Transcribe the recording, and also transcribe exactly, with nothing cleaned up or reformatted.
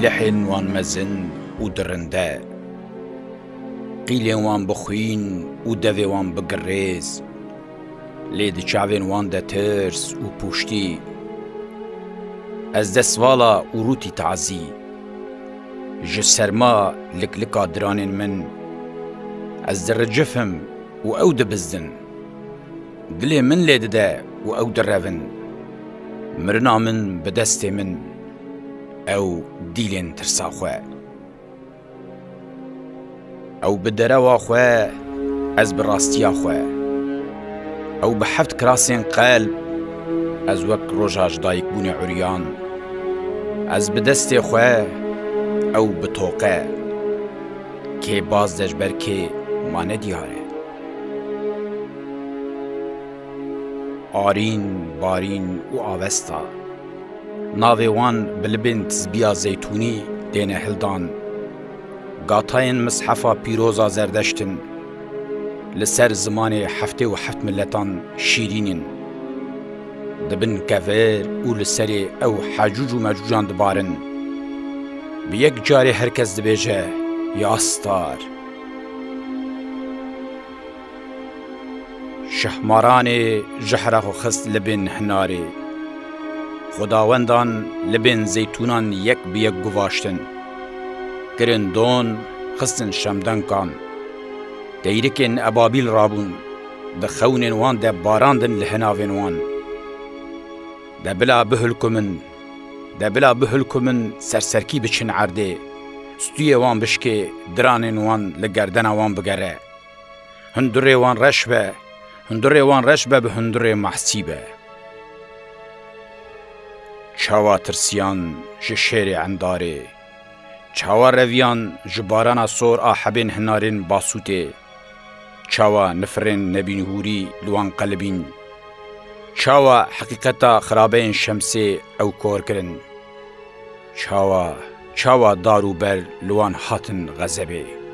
Dehên wan mezin û dirinde. Qîlên wan bi xwîn û devê wan bi girêz. Lê di çavên wan de tirs û pûştî. Ez destvala û rûtî tazî. Ji serma liklika diranên min. Ez diricifim û ew dibizdin. Dilê min lê dide û ew direvin. Mirina min bi destê min, ew dîlên tirsa xwe. Ew bi derewa xwe, ez bi rastiya xwe. Ew bi heft kirasên qelb, ez wek roja ji dayikbûnê uryan. Ez bi destê xwe, ew bi toqe. Kê baz de ji ber kê mane diyar e. Arîn, barîn û avesta. Navê wan bi libên tizbiya zeytûnî têne hildan. Gatayên mishefa pîroza Zerdeşt in. Li ser zimanê heftê û heft miletan şîrîn in. Di bin kevir û li serê ew hecûc û mecûcan dibarin. Bi yek carê her kes dibêje, "Ya star!" Şehmaranê jehra xwe xist libên hinarê. Xwedawendan libên zeytûnan yek bi yek guvaştin. Kirin don, xistin şemdenkan. Teyrikên ebabîl rabûn, di xewnên wan de barandin li hinavên wan. De bila bihilkumin, de bila bihilkumin serserkî biçin erdê. Stûyê wan bişkê, diranên wan li gerdena wan bigere. Hundurê wan reş be, hundurê wan reş be bi hundurê mahsî be. Çawa tirsiyan ji şêrê endarê, çawa reviyan ji barana sor a hebên hinarên Basûtê, çawa nifirên nebînhûrî li wan qelibîn, çawa heqîqeta xirabeyên Şemsê ew kor kirin, çawa, çawa dar û ber li wan hatin xezebê.